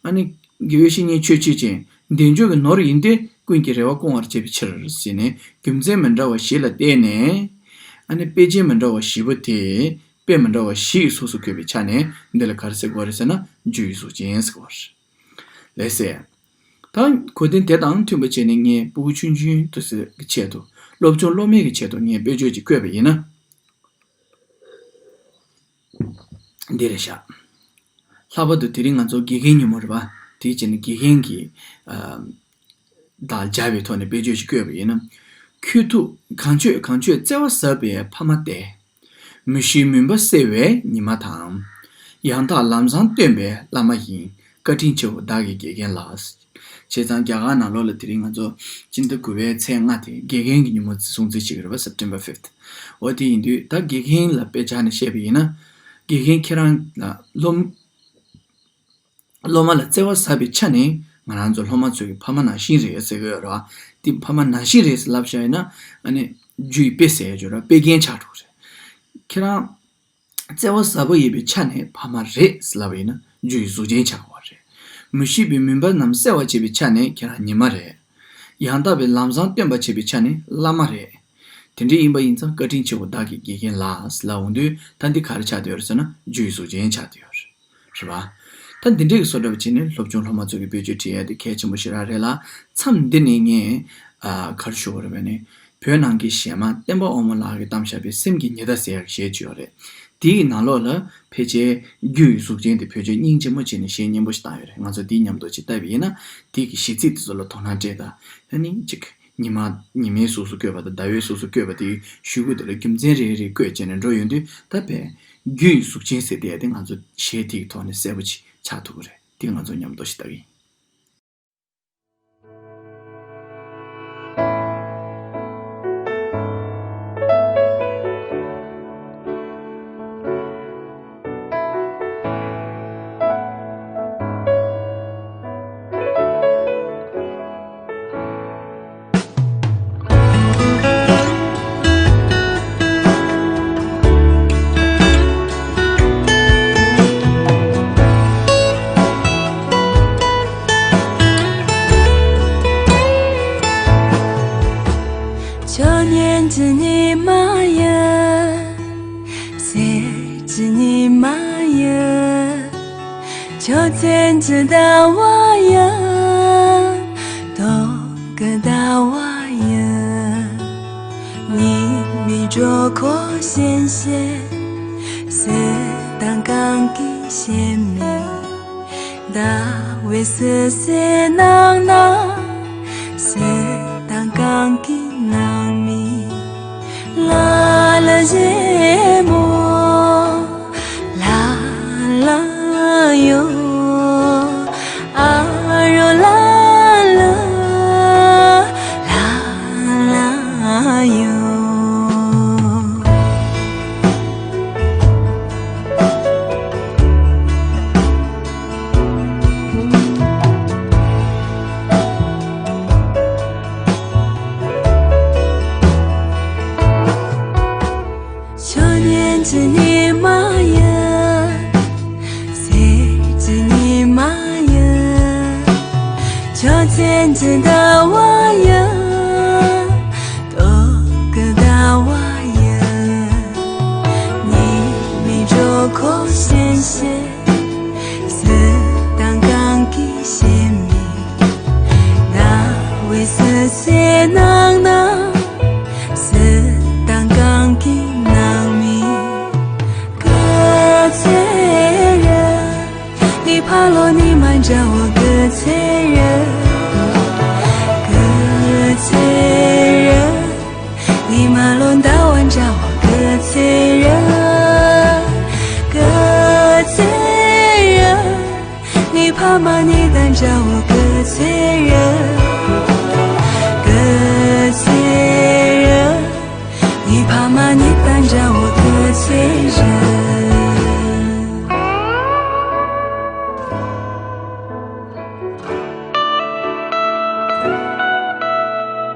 ཨ་ནི་དགེ་བའི་བཤེས་གཉེན་ཆོས་ཅན་བདེ་འབྱུང་གི་ནོར་ཡིན་ཏེ་ ཀུན་གྱི་རེ་བ་སྐོང་བར་བྱེད་པའི་ཕྱིར་ཟེར་ནས་རྒྱུ་མཚན་མི་འདྲ་བ་བཞི་ལ་བརྟེན་ནས། ཨ་ནི་དཔེ་ཅན་མི་འདྲ་བ་བཞི་པོ་དེ་དཔེ་མི་འདྲ་བ་བཞི་ཡི་གཟུགས་སུ་བཀོད་པའི་ཆ་ནས་འདི་ལ་ག་རེ་ཟེར་དགོས་རེད་ཟེར་ན་རྒྱུ་ཡི་གཟུགས་ཅན་ཟེར་དགོས་རེད། ལགས་སེ། ད་གོ་དོན་དེ་དང་མཐུན་པ་བྱས་ནས་ངས་སྤུ་གུ་ཆུང་ཆུང་དུ་ཟེར་གྱི་ཆེད་དུ་སློབ་ཆུང་སློབ་མའི་གི་ཆེད་དུ་ངས་དཔེ་བརྗོད་ཅིག་བཀོད་པ་ཡིན་ན། འདི་རེད་ཤག་ལྷག་པར་དུ་དེ་རིང་ང་ཚོ་དགེ་རྒན་ཉིན་མོ་རེད་པ། དེའི་རྗེས་ནས་དགེ་རྒན་གྱི་ཨ་དང་སྦྱར་བའི་ཐོག་ནས་དཔེ་བརྗོད་ཅིག་བཀོད་པ་ཡིན་ན། ཁྱོད་ཐུགས་གང་ཆོད་གང་ཆོད་བརྩེ་བ་ཟབ་པའི་ཕ་མ་སྟེ། མི་གཤིས་མུན་པ་སེལ་བའི་ཉི་མ་དང་། ཡང་དག་ལམ་བཟང་སྟོན་པའི་བླ་མ་ཡིན། བཀའ་དྲིན་ཆེའོ་བདག་གི་དགེ་རྒན་ལགས། བྱས་ཙང་རྒྱ་གར་ནང་ལོགས་ལ་དེ་རིང་ང་ཚོ་སྤྱི་ཟླ་དགུ་པའི་ཚེས་ལྔ་དེ་དགེ་རྒན་གྱི་ཉིན་མོ་སྲུང་བརྩི་བྱེད་ཀྱི་རེད་པ། September fifth། འོ་དེ་ཡིན་དུས་ད་དགེ་རྒན་ལ་དཔེ་ཆ་ནས་བཤད་པ་ཡིན་ན། དགེ་རྒན་ཁྱེད་རང་ལ་སློབ་སློབ་མ་ལ་བརྩེ་བ་ཟབ་པའི་ཆ་ནས་ང་རང་ཚོ་སློབ་མ་ཚོ་གི་ཕ་མ་ནང་བཞིན་རེད་ཟེར་གི་ཡོད་རེད་བ། དེ་ཕ་མ་ནང་བཞིན་རེད་ཟེར་ལབ་བཞག་ཡིན་ན། ཨ་ནི་རྒྱུ་ཡི་དཔེ་ཟེར་ཡ་ཅིག་ཡོད་རེད། དཔེ་རྒན་ཆགས་འགྲོ་གི་རེད། ཁྱེད་རང་བརྩེ་བ་ཟབ་པོ་ཡོད་པའི་ཆ་ནས་ཕ་མ་རེད་ཟེར་ལབ་པ་ཡིན་ན་རྒྱུ་ཡི་གཟུགས་ཅན་ཆགས་དགོས་པ་རེད། མི་གཤིས་པའི་མུན་པ་རྣམས་སེལ་བར་བྱེད་པའི་ཆ་ནས་ཁྱེད་རང་ཉི་མ་རེད། ཡང་དག་པའི་ལམ་བཟང་སྟོན་པར་བྱེད་པའི་ཆ་ནས་བླ་མ་རེད། དེ་འདྲ་ཡིན་པ་ཡིན་ཙང་བཀའ་དྲིན་ཆེ་བོ་བདག་གི་དགེ་རྒན་ལགས་ལབ་འོང་དུས་ད་འདི་ག་རེ་ཆགས་བསྡད་ཡོད་རེད་ཟེར་ན་རྒྱུ་ཡི་གཟུགས་ཅན་ཆགས་བསྡད་ཡོད་རེད། རེད་བ། ད་འདི་འདྲའི་གི་བཟོ་འདྲ་བ་བྱས་ནས་སློབ་ཆུང་སློབ་མ་ཚོ་གི་བེད་སྤྱོད་བྱེད་ཡ་དེ་གལ་ཆེན་པོ་ཞེ་དྲག་རེད་ལ། མཚམས་འདི་ནས་ངས་ཨ་ག་རེ་ཞུ་དགོས་རེད་པས་ནི། བོད་ནང་གི་གཞས་མ་བསྟན་པ་དབང་མོ་ལགས་ཀྱིས་བདམས་བཞག་པའི་སེམས་ཀྱི་ཉི་ཟླ་ཟེར་ཡག་གཞས་ཅིག་ཡོད་རེད། དེའི་ནང་ལོགས་ལ་ཕལ་ཆེར་རྒྱུ་ཡི་གཟུགས་ཅན་དེ་བེད་སྤྱོད་སྙིང་རྗེ་མོ་བྱས་ནས་གཞས་སྙན་པོ་ཞིག་བཏང་ཡོད་རེད། ང་ཚོ་དེའི་མཉམ་དུ་ཅིག་བལྟས་པ་ཡིན་ན་དེ་གི་གཞས་ཚིག་དེ་ཚོ་ལ་དོ་སྣང་སྤྲད་དང་། ཨ་ནི་ཅིག་ཉི་མ་ཉི་མའི་གཟུགས་སུ་བཀོད་པ་དང་ཟླ་བའི་གཟུགས་སུ་བཀོད་པ་དེའི་གཞུག་གུ་དེ་ལ་རྒྱུ་མཚན་རེ་རེ་བཀོད་བྱས་ནས་འགྲོ་ཡོང་དུས་ད་བས་རྒྱུ་ཡི་གཟུགས་ཅན་ཟེར་དེ་ཡ་དེ་ང་ཚོ་གཞས་དེ་གི་ཐོག་ནས་གསལ་པོ་ཅིག་ཆགས་ཐུབ་ཀྱི་རེད། དེ་ང་ཚོ་མཉམ་དུ་ཞིག་ལྟ་གི་ཡིན། ཆོས་ཉན་གྱི་ཉི་མ་ཡིན། ཟེར་གྱི་ཉི་མ་ཡིན། ཆོས་ཚན་གྱི་ཟླ་བ་ཡིན། ཐོག་གི་ཟླ་བ་ཡིན། ཉི་མའི་གྲོགས་པོ་བྱིན་བྱིན། སུ་དང་གང་གིས་ཤེས་མིན། ཟླ་བའི་སུད་སི་ནང་ན། སུ་དང་གང་གིས་སྣང་མིན། ལ་ལ་ཞེ་མོ། ལ་ལ་ཡོ། ཨ་རོ་ལ་ལ། ལ་ལ་ཡོ། ཆོས་ཉན་གྱི་ཉི་མ་ཡིན། ཟེར་གྱི་ཉི་མ་ཡིན། ཆོས་ཚན་གྱི་ཟླ་བ་ཡིན། ཐོག་གི་ཟླ་བ་ཡིན། ཉི་མའི་གྲོགས་པོ་བྱིན་བྱིན། སུ་དང་གང་གིས་ཤེས་མིན། ཟླ་བའི་སུད་སི་ནང་ན། སུ་དང་གང་གིས་སྣང་མིན། སྐུ་ཚེ་རིང་། ངའི་ཕ་ལོ་ཉི་མ་འདྲ་བོ་སྐུ་ཚེ་རིང་། སྐུ་ཚེ་རིང་། ཉི་མ་ལོ་ཟླ་བ་འདྲ་བོ་སྐུ་ཚེ་རིང་། སྐུ་ཚེ་རིང་། ངའི་ཕ་མ་ཉི་ཟླ་འདྲ་བོ་སྐུ་ཚེ་རིང་། སྐུ་ཚེ་རིང་། ངའི་ཕ་མ་ཉི་ཟླ་འདྲ་བོ་སྐུ་ཚེ་རིང་། སྐུ་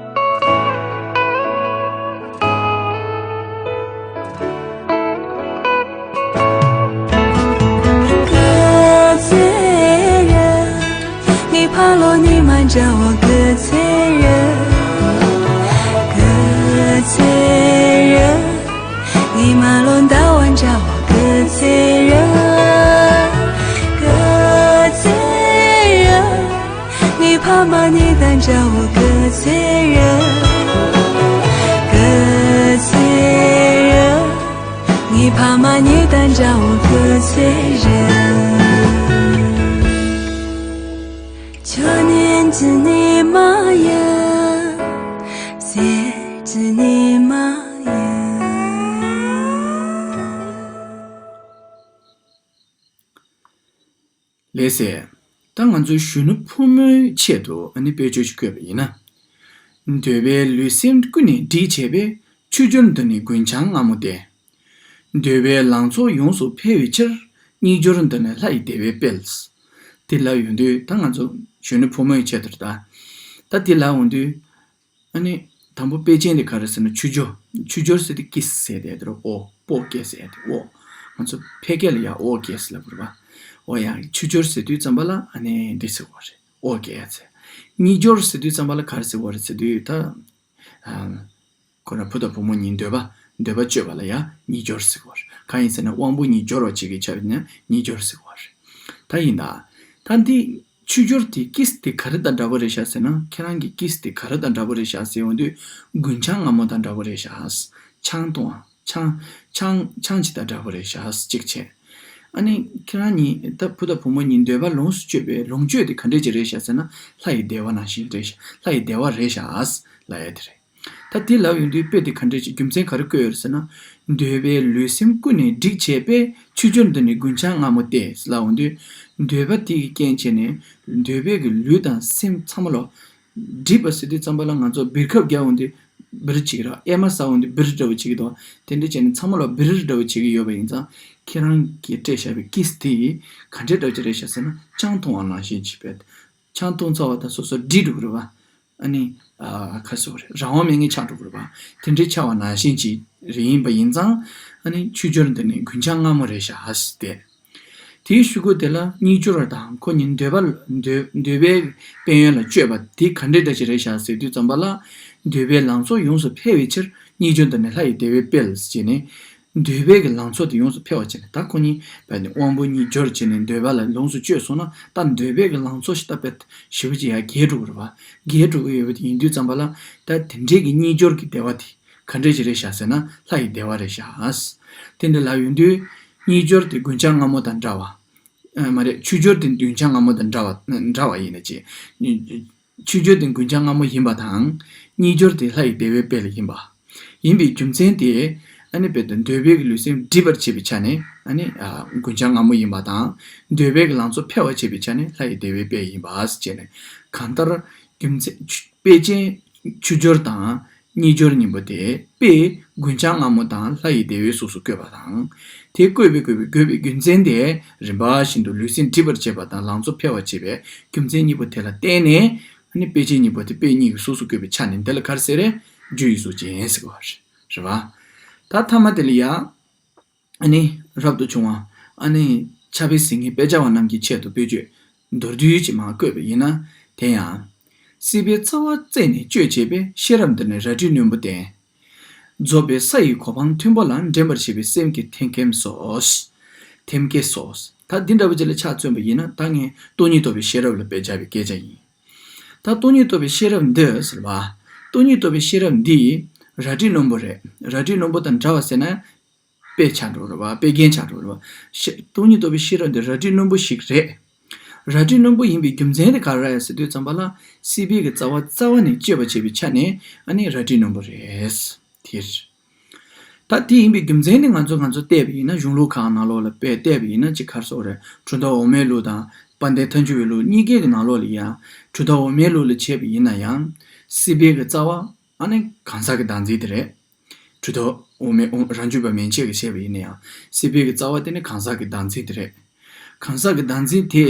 ཚེ་རིང་། ངའི་ཕ་ལོ་ཉི་མ་འདྲ་བོ་སྐུ་ཚེ་རིང་ ཉིད་དང་འདྲ་བོ་སྐུ་ཚེ་རིང་། སྐུ་ཚེ་རིང་། ངའི་ཕ་མ་ཉིད་དང་འདྲ་བོ་སྐུ་ཚེ་རིང་། ཁྱོད་ཉིད་ཀྱི་ཉི་མ་ཡིན། གསེར་གྱི་ཉི་མ་ཡིན། ལགས་སེ། ད་ང་ཚོའི་གཞོན་ནུ་ཕོ་མོའི་ཆེད་དུ་ཨ་ནི་དཔེ་བརྗོད་ཅིག་བཀོད་པ་ཡིན་ན། འདོད་པའི་ལུས་སེམས་ཀུན་ནས་འགྲིག་བྱས་པས། ཆུ་སྦྱོར་འདི་ནི་རྒུན་ཆང་མངར་མོ་སྟེ། འདོད་པའི་ལང་ཚོ་ཡོངས་སུ་འཕེལ་བའི་ཕྱིར། སྙིགས་སྦྱོར་འདི་ནི་ལྷ་ཡི་བདེ་བའི་དཔལ། དེ་ལབ་ཡོང་དུས་ད་ང་ཚོ་གཞོན་ནུ་ཕོ་མོའི་ཆེད་དུ་རེད་ད། ད་དེ་ལབ་ཡོང་དུས། ཨ་ནི། དང་པོ་དཔེ་ཅན་དེ་ག་རེ་ཟེར་ན་ཆུ་སྦྱོར། ཆུ་སྦྱོར་ཟེར་དུས་ཀིས་ཟེར་དེ་དེར་ཨོ། སྤོ་སྐྱེས་ཟེར་དེ་ཨོ། ང་ཚོ་ཕལ་སྐད་ལ་ཡང་ཨོ་སྐྱེས་ལབ་དགོས་རེད་པ། ཨོ་ཡང་ཆུ་སྦྱོར་ཟེར་དུས་ཙམ་པ་ལ་ཨ་ནི་འདི་ཟེར་དགོས་རེད། ཨོ་སྐྱེས་ཟེར། སྙིགས་སྦྱོར་ཟེར་དུས་ཙམ་པ་ལ་ག་རེ་ཟེར་དགོས་རེད་ཟེར་དུས་ད། ཨ། ཁོ་ན་བུ་དང་བུ་མོ་གཉིས་འདོད་པ། འདོད་པ་སྤྱོད་པ་ལ་ཡང་སྙིགས་སྦྱོར་ཟེར་དགོས་རེད། གང་ཡིན་ཟེར་ན་དབང་པོ་གཉིས་སྦྱོར་བ་བྱེད་ཀྱི་ཆ་ནས་སྙིགས་སྦྱོར་ཟེར་དགོས་རེད། ད་ཡིན་ད། ད་འདི། ཆུ་སྦྱོར་དེ་ཀིས་དེ་ག་རེ་དང་འདྲ་པོ་རེད་ཤག་ཟེར་ན། ཁྱེད་རང་གི་ཀིས་དེ་ག་རེ་དང་འདྲ་པོ་རེད་ཤག་ཟེར་ཡོང་དུས། རྒུན་ཆང་མངར་མོ་དང་འདྲ་པོ་རེད་ཤག་ཆང་འཐུང་བ། ཆང་། ཆང་། ཆང་ཅིག་དང་འདྲ་པོ་རེད་ཤག་གཅིག་བྱས། ཨ་ནི་ཁྱེད་རང་གཉིས་ད་བུ་དང་བུ་མོ་གཉིས་འདོད་པ་ལོངས་སུ་སྤྱོད་པའི་ལོངས་སྤྱོད་དེ་ག་འདྲས་ཅིག་རེད་ཤག་ཟེར་ན། ལྷ་ཡི་བདེ་བ་ནང་བཞིན་རེད་ཤག་ལྷ་ཡི་བདེ་བ་རེད་ཤག་ལབ་ཡ་དེ་རེད། ད་དེ་ལབ་ཡོང་དུས་དཔེ་དེ་ག་འདྲས་ཅིག་རྒྱུ་མཚན་ག་རེ་བཀོད་ཡོད་རེད་ཟེར་ན། འདོད་པའི་ལུས་སེམས་ཀུན་ནས་འགྲིག་བྱས་པས། ཆུ་སྦྱོར་འདི་ནི་རྒུན་ཆང་མངར་མོ་སྟེ་ལབ་ཡོང་དུས། འདོད་པ་དེ་གི་རྐྱེན་བྱས་ནས་འདོད་པའི་གི་ལུས་དང་སེམས་ཚང་མ་ལོ། འགྲིག་པ་ཟེར་དུས་ཙམ་པ་ལ་ང་ཚོ་སྦིར་ཁབ་རྒྱག་ཡོང་དུས་སྦིར་བྱེད་ཀྱི་རེད། ཨེ་མ་ཟ་ཡོང་དུས་སྦིར་འདྲ་བོ་བྱེད་ཀྱི་འདུག་དེ་འདྲ་བྱས་ནས་ཚང་མ་ལ་སྦིར་འདྲ་བོ་བྱེད་ཀྱི་ཡོད་པ་ཡིན་ཙང་། ཁྱེད་རང་གིས་སྤྲད་བཞག་པའི་ཀིས་དེ་ག་འདྲས་འདྲ་བོ་ཅིག་རེད་ཤག་ཟེར་ན། ཆང་འཐུང་བ་ནང་བཞིན་བྱས་པས། ཆང་འཐུང་ཚར་བ་དང་སོ་སོ་འགྲིག་འགྲོ་གི་རེད་པ། ཨ་ནི། ཨ། ག་རེ་ཟེར་དགོས་རེད། རང་དབང་མེད་མཁན་ཆགས་འགྲོ་གི་རེད་པ། དེ་འདྲའི་ཆགས་པ་ནང་བཞིན་གྱི་རེད་ཡིན་པ་ཡིན་ཙང་། ཨ་ནི་ཆུ་སྦྱོར་འདི་ནི་རྒུན་ཆང་མངར་མོ་རེད་ཤག་ཟེར་ཏེ། དེའི་གཞུག་གུ་དེ་ལ་སྙིགས་སྦྱོར་བ་དང་ཁོ་གཉིས་འདོད་པ། འདོད། འདོད་པའི་དཔལ་ཡོན་ལ་སྤྱོད་པ་དེ་ག་འདྲས་འདྲ་ཞིག་རེད་ཤག་ཟེར་དུས་ཙམ་པ་ལ། འདོད་པའི་ལང་ཚོ་ཡོངས་སུ་འཕེལ་བའི་ཕྱིར། སྙིགས་སྦྱོར་འདི་ནི་ལྷ་ཡི་བདེ་བའི་དཔལ་ཟེར་ནས། འདོད་པའི་གི་ལང་ཚོ་དེ་ཡོངས་སུ་འཕེལ་བ་བྱས་ནས། ད་ཁོ་གཉིས་བས་ནི་དབང་པོ་གཉིས་སྦྱོར་བྱས་ནས་འདོད་པ་ལ་ལོངས་སུ་སྤྱོད་སོང་ན། ད་འདོད་པའི་གི་ལང་ཚོ་ཞིག་ད་བས་ཞེ་པོ་ཅིག་ཡར་རྒྱས་འགྲོ་གི་རེད་པ། རྒྱས་འགྲོ་གི་ཡོད་པ་དེ་ཡིན་དུས་ཙམ་པ་ལ། ད་དེ་འདྲའི་གི་སྙིགས་སྦྱོར་གྱི་བདེ་བ་དེ་ག་འདྲས་ཅིག་རེད་ཤག་ཟེར་ན། ལྷ་ཡི་བདེ་བ་རེད་ཤག་དེ་འདྲ་ལབ་ཡོང་དུས། སྙིགས་སྦྱོར་དེ་རྒུན་ཆང་མངར་མོ་དང་འདྲ་བ། ཨ། མ་རེད། ཆུ་སྦྱོར་དེ་རྒུན་ཆང་མངར་མོ་དང་འདྲ་བ། འདྲ་བ་ཡིན་ན་ཅི། ཆུ་སྦྱོར་དེ་རྒུན་ཆང་མངར་མོ་ཡིན་པ་དང་། སྙིགས་སྦྱོར་དེ་ལྷ་ཡི་བདེ་བའི་དཔལ་ཡིན་པ། ཡིན་པའི་རྒྱུ་མཚན་དེ། ཨ་ནི་དཔེ་དང་འདོད་པའི་གི་ལུས་སེམས་འགྲིབ་པར་བྱེད་པའི་ཆ་ནས། ཨ་ནི། ཨ། རྒུན་ཆང་མངར་མོ་ཡིན་པ་དང་། འདོད་པའི་གི་ལང་ཚོ་འཕེལ་བར་བྱེད་པའི་ཆ་ནས་ལྷ་ཡི་བདེ་བའི་དཔལ་ཡིན་པ་ཟེར་བྱས་ནས། གང་ལྟར་རྒྱུ་མཚན། ཆུ། དཔེ་ཅན། ཆུ་སྦྱོར་དང་། སྙིགས་སྦྱོར་གཉིས་པོ་དེ་དཔེ་རྒུན་ཆང་མངར་མོ་དང་ལྷ་ཡི་བདེ་བའི་གཟུགས་སུ་བཀོད་པ་དང་། དེ་བཀོད་པའི། བཀོད་པའི། བཀོད་པའི་རྒྱུ་མཚན་དེ་རིམ་པ་བཞིན་དུ་ལུས་སེམས་འགྲིབ་པར་བྱེད་པ་དང་ལང་ཚོ་འཕེལ་བར་བྱེད་པའི་རྒྱུ་མཚན་གཉིས་པོ་དེ་ལ་བརྟེན་ནས། ཨ་ནི་དཔེ་ཅན་གཉིས་པོ་དེ་དཔེ་གཉིས་ཀྱི་གཟུགས་སུ་བཀོད་པའི་ཆ་ནས་འདི་ལ་ག་རེ་ཟེར་རེད། རྒྱུ་ཡི་གཟུགས་ཅན་ཟེར་གོ་རེད་པ། ད་མཐའ་མ་དེ་ལ་ཡ། ཨ་ནི་རབ་ཏུ་བྱུང་བ། ཨ་ནི་ཕྱྭ་པའི་གཟིགས་མཁན་དཔེ་ཆ་བ་རྣམས་ཀྱི་ཆེད་དུ་དཔེ་བརྗོད་མདོར་བསྡུས་ཅིག་མར་བཀོད་པ་ཡིན་ན། དེ་ཡང་། སྲིད་པའི་རྩ་བ་རྩད་ནས་གཅོད་བྱེད་པའི་ཤེས་རབ་འདི་ནི་རལ་གྲི་རྣོན་པོ་སྟེ། རྫོགས་པའི་ས་ཡི་གོ་འཕང་མཐོན་པོ་ལ་འདྲེན་པར་བྱེད་པའི་སེམས་ཀྱི་ཐེམ་སྐས་སོ། ཐེམ་སྐས་སོ། ད་འདི་འདྲ་བོ་ཅིག་ལ་ཆ་མཚོན་པ་ཡིན་ན། ད་ངས་སྟོང་ཉིད་རྟོགས་པའི་ཤེས་རབ་ལ་དཔེ་བྱ་བའི་སྐད་ཆ་ཡིན། ད་སྟོང་ཉིད་རྟོགས་པའི་ཤེས་རབ་འདི་ཟེར་བ། སྟོང་ཉིད་རྟོགས་པའི་ཤེས་རབ་འདི་རལ་གྲི་རྣོན་པོ་རེད། རལ་གྲི་རྣོན་པོ་དང་འདྲ་བ་ཟེར་ན། དཔེ་ཆགས་འགྲོ་རེད་པ། དཔེ་རྒྱན་ཆགས་འགྲོ་རེད་པ། ཤེ། སྟོང་ཉིད་རྟོགས་པའི་ཤེས་རབ་འདི་རལ་གྲི་རྣོན་པོ་ཞིག་རེད། རལ་གྲི་རྣོན་པོ་ཡིན་པའི་རྒྱུ་མཚན་དེ་ག་རེ་རེད་ཟེར་དུས་ཙམ་པ་ལ། སྲིད་པའི་གི་རྩ་བ་རྩ་བ་ནས་གཅོད་པར་བྱེད་པའི་ཆ་ནས། ཨ་ནི་རལ་གྲི་རྣོན་པོ་རེད། དེ་རེད། ད་དེ་ཡིན་པའི་རྒྱུ་མཚན་དེ་ང་ཚོ། ང་ཚོ་བལྟས་པ་ཡིན་ན། གཞུང་ལུགས་ཁག་ནང་ལོགས་ལ་དཔེ་བལྟས་པ་ཡིན་ན། ཅིག་ག་རེ་ཟེར་དགོས་རེད། གྲུབ་མཐའ་འོག་མའི་ལུགས་དང་དཔལ་ལྡན་ཐལ་འགྱུར་བའི་ལུགས་གཉིས་ཀའི་གི་ནང་ལོགས་ལ་ཡང་། གྲུབ་མཐའ་འོག་མའི་ལུགས་ལ་བྱས་པ་ཡིན་ན་ཡང་། སྲིད་པའི་གི་རྩ་བ། ཨ་ནི་གང་ཟག་གི་བདག་འཛིན་དེ་རེད། གྲུབ་མཐའ་འོག་མའི། འོག་རང་རྒྱུད་པ་མན་ཆད་ཀྱིས་བཤད་པ་ཡིན་ན་ཡང་། སྲིད་པའི་གི་རྩ་བ་དེ་ནི་གང་ཟག་གི་བདག་འཛིན་དེ་རེད། གང་ཟག་གི་བདག་འཛིན་དེ།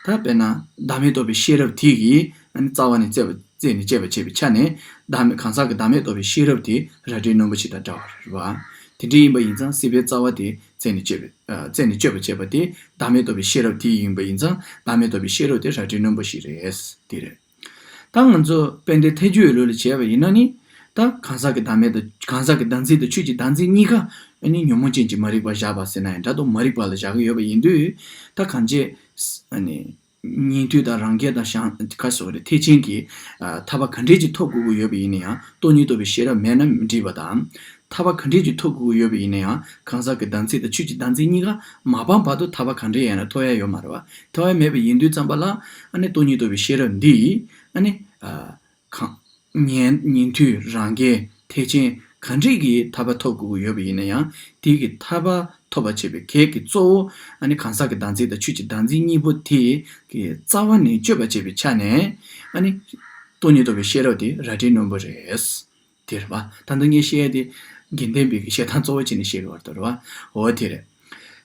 ད་དཔེར་ན་བདག་མེད་རྟོགས་པའི་ཤེས་རབ་དེ་གིས། ཨ་ནི་རྩ་བ་ནས་རྩད་པ། རྩད་ནས་གཅོད་པར་བྱེད་པའི་ཆ་ནས། བདག་མེད། གང་ཟག་གི་བདག་མེད་རྟོགས་པའི་ཤེས་རབ་དེ་རལ་གྲི་རྣོན་པོ་ཞིག་དང་འདྲ་བ་རེད་པ། དེ་འདྲ་ཡིན་པ་ཡིན་ཙང་། སྲིད་པའི་རྩ་བ་དེ་རྩད་ནས་གཅོད་པའི། ཨ། རྩད་ནས་གཅོད་པར་བྱེད་པ་དེ་བདག་མེད་རྟོགས་པའི་ཤེས་རབ་དེ་ཡིན་པ་ཡིན་ཙང་། བདག་མེད་རྟོགས་པའི་ཤེས་རབ་དེ་རལ་གྲི་རྣོན་པོ་ཞིག་རེད། དེ་རེད། ད་ང་ཚོ་དཔལ་ལྡན་ཐལ་འགྱུར་བའི་ལུགས་ལ་བྱས་པ་ཡིན་ན་ནི། ད་གང་ཟག་གི་བདག་མེད་དང་། གང་ཟག་གི་བདག་འཛིན་དང་ཆོས་ཀྱི་བདག་འཛིན་གཉིས་ཀ། ཨ་ནི་ཉོན་མོངས་ཅན་གྱི་མ་རིག་པ་བཞག་པ་ཟེར་ན་ཡང་འདྲ་འདུག་མ་རིག་པ་ལ་བཞག་གི་ཡོད་པ་ཡིན་དུས། ད་གང་བྱས། ཨ་ནི། ཉན་ཐོས་དང་རང་རྒྱལ་དང་ཞང་ག་སོགས་རེད། ཐེག་ཆེན་གྱི་ཨ་ཐར་པ་ག་འདྲས་ཅིག་ཐོབ་དགོས་ཀྱི་ཡོད་པ་ཡིན་ན་ཡང་སྟོང་ཉིད་རྟོགས་པའི་ཤེས་རབ་མེད་ན་མི་འགྲིག་པ་དང་། ཐར་པ་ག་འདྲས་ཅིག་ཐོབ་དགོས་ཀྱི་ཡོད་པ་ཡིན་ན་ཡང་གང་ཟག་གི་བདག་འཛིན་དང་ཆོས་ཀྱི་བདག་འཛིན་གཉིས་ཀ་མ་སྤངས་བར་དུ་ཐར་པ་ག་འདྲས་ཡིན་ན་ཐོབ་ཡ་ཡོད་མ་རེད་བ། ཐོབ་ཡ་མེད་པ་ཡིན་དུས་ཙམ་པ་ལ་ཨ་ནི་སྟོང་ཉིད་རྟོགས་པའི་ཤེས་རབ་འདི་ཨ་ནི་ཨ། གང་། ཉན་ཉན་ཐོས་རང་རྒྱལ་ཐེག་ཆེན་ག་འདྲས་ཀྱི་ཐར་པ་ཐོབ་དགོས་ཀྱི་ཡོད་པ་ཡིན་ན་ཡང་དེ་གི་ཐར་པ་ཐོབ་པར་བྱེད་པའི་གེགས་ཀྱི་གཙོ་བོ་ཨ་ནི་གང་ཟག་གི་བདག་འཛིན་དང་ཆོས་ཀྱི་བདག་འཛིན་གཉིས་པོ་དེ་གི་རྩ་བ་ནས་གཅོད་པར་བྱེད་པའི་ཆ་ནས་ཨ་ནི་སྟོང་ཉིད་རྟོགས་པའི་ཤེས་རབ་དེ་རལ་གྲི་རྣོན་པོ་རེད། དེ་རེད་བ། ད་ལྟ་ངས་བཤད་ཡ་དེ་དགེ་ལྡན་པའི་གི་བཤད་སྟངས་གཙོ་བོ་བྱས་ནས་བཤད་དགོས་པ་རེད་བ། འོ་དེ་རེད།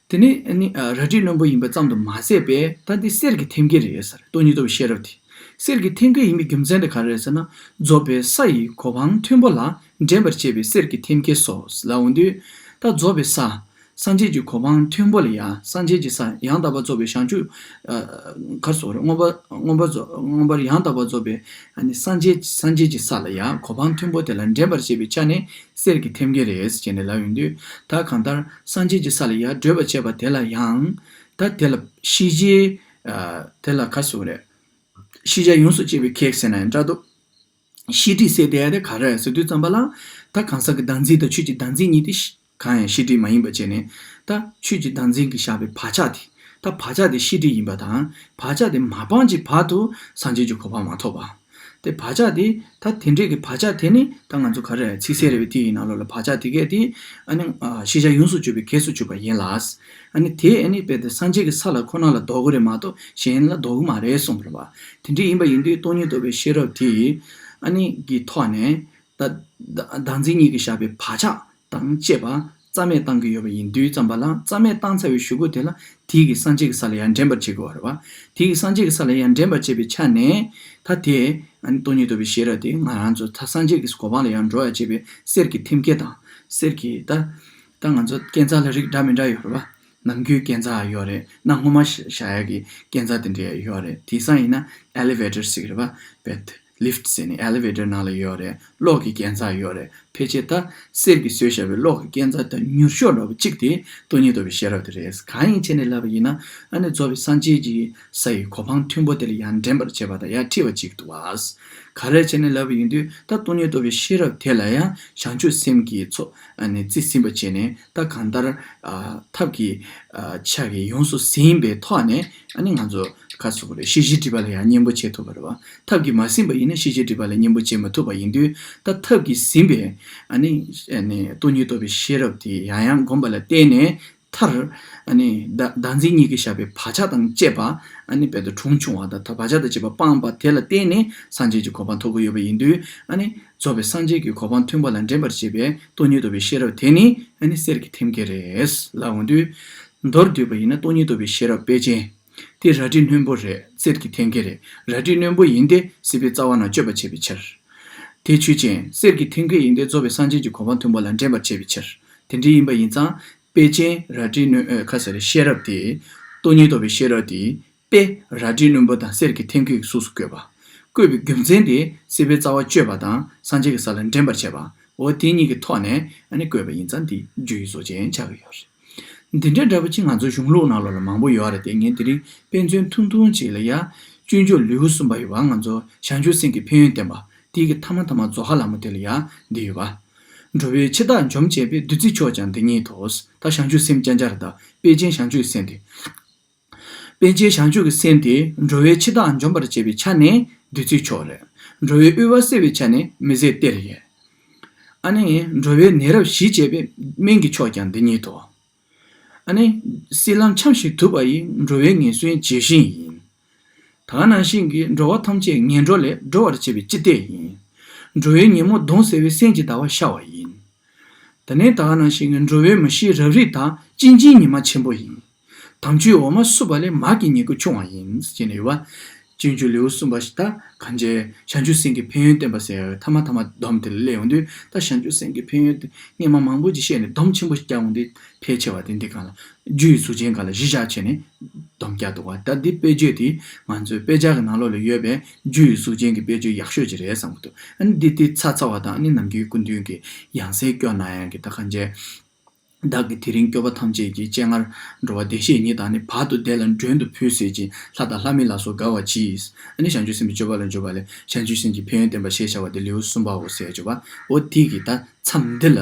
དེ་ནས་ནི་ཨ་རལ་གྲི་རྣོན་པོ་ཡིན་པ་ཙམ་དུ་མ་ཟད་པས་ད་འདི་གསེར་གྱི་ཐེམ་སྐས་རེད་ཟེར། སྟོང་ཉིད་རྟོགས་པའི་ཤེས་རབ་དེ་གསེར་གྱི་ཐེམ་སྐས་ཡིན་པའི་རྒྱུ་མཚན་དེ་ག་རེ་རེད་ཟེར་ན། རྫོགས་པའི་ས་ཡི་གོ་འཕང་མཐོན་པོ་ལ་འདྲེན་པར་བྱེད་པའི་གསེར་གྱི་ཐེམ་སྐས་སོ་ལབ་འོང་དུས། ད་རྫོགས་པའི་ས། སངས་རྒྱས་ཀྱི་གོ་འཕང་མཐོན་པོ་ལ་ཡང་སངས་རྒྱས་ཀྱི་ས་ཡང་དག་པར་རྫོགས་པའི་བྱང་ཆུབ་ཨ་ག་རེ་ཟེར་དགོས་རེད། མངོན་པ་མངོན་པ་རྫོགས་མངོན་པར་ཡང་དག་པར་རྫོགས་པའི་ཨ་ནི་སངས་རྒྱས་སངས་རྒྱས་ཀྱི་ས་ལ་ཡང་གོ་འཕང་མཐོན་པོ་དེ་ལ་འདྲེན་པར་བྱེད་པའི་ཆ་ནས་གསེར་གྱི་ཐེམ་སྐས་རེད་ཟེར་ནས་ལབ་ཡོང་དུས། ད་གང་ལྟར་སངས་རྒྱས་ཀྱི་ས་ལ་ཡར་བགྲོད་པར་བྱེད་པ་དེ་ལ་ཡང་ད་དེ་ལ་ཤེས་བྱའི་ཨ་དེ་ལ་ག་རེ་ཟེར་དགོས་རེད། ཤེས་བྱ་ཡོངས་སུ་གཅོད་པའི་གེགས་ཟེར་ན་ཡང་འདྲ་འདུག་ཤེས་སྒྲིབ་སེལ་བསྡད་ཡ་དེ་ག་རེ་ཟེར་དུས་ཙམ་པ་ལ། ད་གང་ཟག་གི་བདག་འཛིན་དང་ཆོས་ཀྱི་བདག་འཛིན་གཉིས་དེ་ཤ་གང་ཡང་ཤེས་སྒྲིབ་མ་ཡིན་པ་བྱས་ནས། ད་ཆོས་ཀྱི་བདག་འཛིན་གྱིས་བཞག་པའི་བག་ཆགས་དེ། ད་བག་ཆགས་དེ་ཤེས་སྒྲིབ་ཡིན་པ་དང་བག་ཆགས་དེ་མ་སྤངས་ཀྱི་བར་དུ་སངས་རྒྱས་ཀྱི་གོ་འཕང་མ་ཐོབ་པ། དེ་བག་ཆགས་དེ་ད་དེ་འདྲས་ཀྱི་བག་ཆགས་དེ་ནི་ད་ང་ཚོ་ག་རེ་ཚིག་གསལ་རེ་བའི་དེ་ཡི་ནང་ལོགས་ལ་བག་ཆགས་དེ་གས་དེ་ཨ་ནི་ཨ་ཤེས་བྱ་ཡོངས་སུ་གཅོད་པའི་གེགས་སུ་གྱུར་པ་ཡིན་ལ། ཨ་ནི་དེ་ཨ་ནི་དཔེ་དེ་སངས་རྒྱས་ཀྱི་ས་ལ་ཁོ་ན་ལ་ལྡོག་གི་རེད་མ་གཏོགས་གཞན་ལ་ལྡོག་གི་མ་རེད་གསུངས་པ་རེད་བ། དེ་འདྲ་ཡིན་པ་ཡིན་དུས་སྟོང་ཉིད་རྟོགས་པའི་ཤེས་རབ་དེ་ཨ་ནི་གི་ཐོག་ནས་ད་ད་བདག་འཛིན་གཉིས་ཀྱིས་བཞག་པའི་བག་ཆགས་དང་བཅས་པ་རྩ་མེད་བཏང་གི་ཡོད་པ་ཡིན་དུས་ཙམ་པ་ལ། རྩ་མེད་བཏང་ཚར་བའི་གཞུག་གུ་དེ་ལ་དེ་གིས་སངས་རྒྱས་ཀྱི་ས་ལ་ཡང་འདྲེན་པར་བྱེད་དགོས་པ་རེད་བ། དེ་གིས་སངས་རྒྱས་ཀྱི་ས་ལ་ཡང་འདྲེན་པར་བྱེད་པའི་ཆ་ནས་ད་དེ་ཨ་ནི་སྟོང་ཉིད་རྟོགས་པའི་ཤེས་རབ་དེ་ང་རང་ཚོ་ད་སངས་རྒྱས་ཀྱི་གོ་འཕང་ལ་ཡང་འགྲོ་ཡ་བྱེད་པའི་གསེར་གྱི་ཐེམ་སྐས་དང་། གསེར་གྱི་ད་ད་ང་ཚོ་སྐས་འཛེག་ལ་རིགས་འདྲ་མི་འདྲ་ཡོད་རེད་བ། ནམ་རྒྱུན་སྐས་འཛེག་ཡོད་རེད། གནམ་སྔོན་མ་བཞག་ཡ་གི་སྐས་འཛེག་དེ་འདྲ་ཡོད་རེད། དེང་སང་ཡིན་ན་ཨེ་ལི་ཝེ་ཊར་ཟེར་གི་རེད་བ། བེད་ལིཕ་ཊི་ཟེར་ནས་ཨེ་ལི་ཝེ་ཊར་ནང་ལ་ཡོད་རེད། གློག་གི་སྐས་འཛེག་ཡོད་རེད། ཕལ་ཆེར་ད་གསེར་གྱིས་བཟོས་བཞག་པའི་གློག་གི་སྐས་འཛེག་དང་མྱུར་ཤོག་འདྲ་པོ་གཅིག་དེ་སྟོང་ཉིད་རྟོགས་པའི་ཤེས་རབ་དེ་རེད། གང་ཡིན་བྱས་ནས་ལབ་པ་ཡིན་ན། ཨ་ནི་རྫོགས་པའི་སངས་རྒྱས་ཀྱི་ས་ཡི་གོ་འཕང་མཐོན་པོ་དེ་ལ་ཡང་འདྲེན་པར་བྱེད་པ་དང་ཡང་འཁྲིལ་བ་གཅིག་འདུག་བ། ག་རེ་བྱས་ནས་ལབ་པ་ཡིན་དུས་ད་སྟོང་ཉིད་རྟོགས་པའི་ཤེས་རབ་དེ་ལ་ཡང་བྱང་ཆུབ་སེམས་ཀྱི་ཚོགས་ཨ་ནི་རྩིས་ཟིན་པ་བྱས་ནས། ད་གང་ལྟར་ཨ་ཐབས་ཀྱི་ཨ་ཆ་གིས་ཡོངས་སུ་ཟིན་པའི་ཐོག་ནས་ཨ་ནི་ང་ཚོ་ག་རེ་ཟེར་དགོས་རེད། ཤེས་བྱའི་སྒྲིབ་པ་ལ་ཡང་གཉེན་པོ་བྱེད་ཐུབ་པ་རེད་བ། ཐབས་ཀྱིས་མ་ཟིན་པ་ཡིན་ན་ཤེས་བྱའི་སྒྲིབ་པ་ལ་གཉེན་པོ་བྱེད་མ་ཐུབ་པ་ཡིན་དུས། ད་ཐབས་ཀྱིས་ཟིན་པའི་ཨ་ནི་ཨ་ནི་སྟོང་ཉིད་རྟོགས་པའི་ཤེས་རབ་དེ་ཡང་ཡང་བསྒོམ་པ་ལ་བརྟེན་ནས་མཐར་ཨ་ནི་བདག་བདག་འཛིན་གཉིས་ཀྱིས་བཞག་པའི་བག་ཆགས་དང་བཅས་པ་ཨ་ནི་དཔེ་དེ་གྲོངས་བྱུང་བ་དང་། ད་བག་ཆགས་དང་བཅས་པ་སྤངས་པ་དེ་ལ་བརྟེན་ནས་སངས་རྒྱས་ཀྱི་གོ་འཕང་ཐོབ་ཀྱི་ཡོད་པ་ཡིན་དུས། ཨ་ནི་རྫོགས་པའི་སངས་རྒྱས་ཀྱི་གོ་འཕང་མཐོན་པོ་ལ་འདྲེན་པར་བྱེད་པའི་སྟོང་ཉིད་རྟོགས་པའི་ཤེས་རབ་དེ་ནི་ཨ་ནི་གསེར་གྱི་ཐེམ་སྐས་རེད་ལབ་འོང་དུས། མདོར་བསྡུས་པ་ཡིན་ན་སྟོང་ཉིད་རྟོགས་པའི་ཤེས་རབ་དཔེ་ཅན། དེ་རལ་གྲི་རྣོན་པོ་རེད། གསེར་གྱི་ཐེམ་སྐས་རེད། རལ་གྲི་རྣོན་པོ་ཡིན་ཏེ་སྲིད་པའི་རྩ་བ་རྣམས་གཅོད་པར་བྱེད་པའི་ཕྱིར། དེ་ཆོས་ཅན། གསེར་གྱི་ཐེམ་སྐས་ཡིན་ཏེ་རྫོགས་པའི་སངས་རྒྱས་ཀྱི་གོ་འཕང་མཐོན་པོ་ལ་འདྲེན་པར་བྱེད་པའི་ཕྱིར། དེ་འདྲ་ཡིན་པ་ཡིན་ཙང་དཔེ་ཅན་རལ་གྲི་རྣོན་ཨ་ག་རེ་ཟེར། ཤེས་རབ་དེ། སྟོང་ཉིད་རྟོགས་པའི་ཤེས་རབ་དེ་དཔེ་རལ་གྲི་རྣོན་པོ་དང་གསེར་གྱི་ཐེམ་སྐས་ཀྱི་གཟུགས་སུ་བཀོད་པ། བཀོད་པའི་རྒྱུ་མཚན་དེ་སྲིད་པའི་རྩ་བ་གཅོད་པ་དང་སངས་རྒྱས་ཀྱི་ས་ལ་འདྲེན་པར་བྱེད་པ། འོ་དེ་གཉིས་ཀྱི་ཐོག་ནས་ཨ་ནི་བཀོད་པ་ཡིན་ཙང་འདི་རྒྱུ་ཡི་གཟུགས་ཅན་ཆགས་ཀྱི་ཡོད་རེད། འདི་འདྲ་འདྲ་པོ་ཅིག་ང་ཚོ་གཞུང་ལུགས་ནང་ལོགས་ལ་མང་པོ་ཡོད་རེད་དེ། ངས་དེ་རིང་དཔེ་མཚོན་ཐུང་ཐུང་ཅིག་ལ་ཡ། སྤྱོད་འཇུག་ལེའུ་གསུམ་པ་ཡོད་པ། ང་ཚོ་བྱང་ཆུབ་སེམས་ཀྱི་ཕན་ཡོན་བསྟན་པ་དེ་གི་ཐ་མ་ཐ་མ་རྫོགས་ཁ་ལ་མོ་དེ་ལ་ཡ་འདི་ཡོད་པ། འགྲོ་བའི་འཆི་བདག་འཇོམས་བྱེད་པའི། བདུད་རྩི་མཆོག་ཀྱང་འདི་ཉིད་དོ། ད་བྱང་ཆུབ་སེམས་ཅན་ཅར་ད་དཔེ་ཅན་བྱང་ཆུབ་ཀྱི་སེམས་དེ། དཔེ་ཅན་བྱང་ཆུབ་ཀྱི་སེམས་དེ་འགྲོ་བའི་འཆི་བདག་འཇོམས་པར་བྱེད་པའི་ཆ་ནས་བདུད་རྩིའི་མཆོག་རེད། འགྲོ་བའི་དབུལ་བ་སེལ་བའི་ཆ་ནས་མི་ཟད་གཏེར་ཡིན། ཨ་ནི་འགྲོ་བའི་ནད་རབ་ཞི་བྱེད་པའི། སྨན་གྱི་མཆོག་ཀྱང་འདི་ཉིད་དོ། ཨ་ནི་སྲིད་ལམ་འཁྱམས་ཤིང་དུབ་པ་ཡི། འགྲོ་བའི་ངན་སོན་བརྗེད་ཤིང་ཡིན། ད་ག་ནང་བཞིན་གྱི་འགྲོ་བ་ཐམས་ཅད་ངན་འགྲོ་ལས། སྒྲོལ་བར་བྱེད་པའི་སྤྱི་གཏེར་ཡིན། འགྲོ་བའི་ཉོན་མོངས་གདོན་སེལ་བའི། སེམས་ཀྱི་ཟླ་བ་ཤར་བ་ཡིན། དེ་ནས་ད་ག་ནང་བཞིན་གྱི་འགྲོ་བའི་མི་ཤེས་རབ་རིབ་དག། གཅིན་སྙིའི་ཉི་མ་ཆེན་པོ་ཡིན། དམ་ཆོས་འོ་མ་བསྲུབས་པ་ལས། མར་གྱི་ཉེར་དགུ་ཕྱུང་བ་ཡིན། ཟེར་ནས་ཡོད་པ། སྤྱོད་འཇུག་ལེའུ་གསུམ་པ་ཞིག་ད་གང་བྱས་བྱང་ཆུབ་སེམས་ཀྱི་ཕན་ཡོན་བསྟན་པ་ཟེར་ཡ་ཐ་མ་ཐ་མ་སྡོམ་དེ་ལ་སླེབས་ཡོང་དུས། ད་བྱང་ཆུབ་སེམས་ཀྱི་ཕན་ཡོན་དེ་སྔས་མ་མང་པོ་ཅིག་བཤད་ནས་སྡོམ་ཆེན་པོ་ཞིག་རྒྱག་འོང་དུས། ཕལ་ཆེ་བ་དེ་འདི་གང་ལ་རྒྱུ་ཡི་གཟུགས་ཅན་གང་ལ་གཞི་བཞག་བྱས་ནས་སྡོམ་རྒྱག་འདུག་བ། ད་འདི་དཔེ་བརྗོད་དེ་ང་ཚོའི་དཔེ་ཆ་གི་ནང་ལོགས་ལ་ཡོད་པའི་རྒྱུ་ཡི་གཟུགས་ཅན་གྱི་དཔེ་བརྗོད་ཡག་ཤོས་ཅིག་རེད་བསམ་གྱི་འདུག་ཨ་ནི་འདི་དེ་ཚར་ཚར་བ་དང་། ཨ་ནི་ནམ་རྒྱུན་སྐུ་མདུན་གྱི་ཡང་སེ་སྐྱོར་གནང་ཡག་གི་ད་གང་བྱས། བདག་གིས་དེ་རིང་སྐྱོབ་པ་ཐམས་ཅད་ཀྱི། སྤྱན་སྔར་འགྲོ་བ་བདེ་གཤེགས་ཉིད་དང་ནི། བར་དུ་བདེ་ལ་མགྲོན་དུ་ཕུལ་མཛད་ཅིང་། ལྷ་དང་ལྷ་མིན་ལ་སོགས་དགའ་བར་གྱིས། ཨ་ནི་བྱང་ཆུབ་སེམས་ཀྱི་སྤྱོད་པ་ལ་འཇུག་པ་ལས། བྱང་ཆུབ་སེམས་ཀྱི་ཕན་ཡོན་བསྟན་པ་ཞེས་བྱ་བ་དེ་ལེའུ་གསུམ་པའོ་ཟེར་བརྗོད་པ། འོ་དེ་གི་ད་མཚམས་འདི་ལ་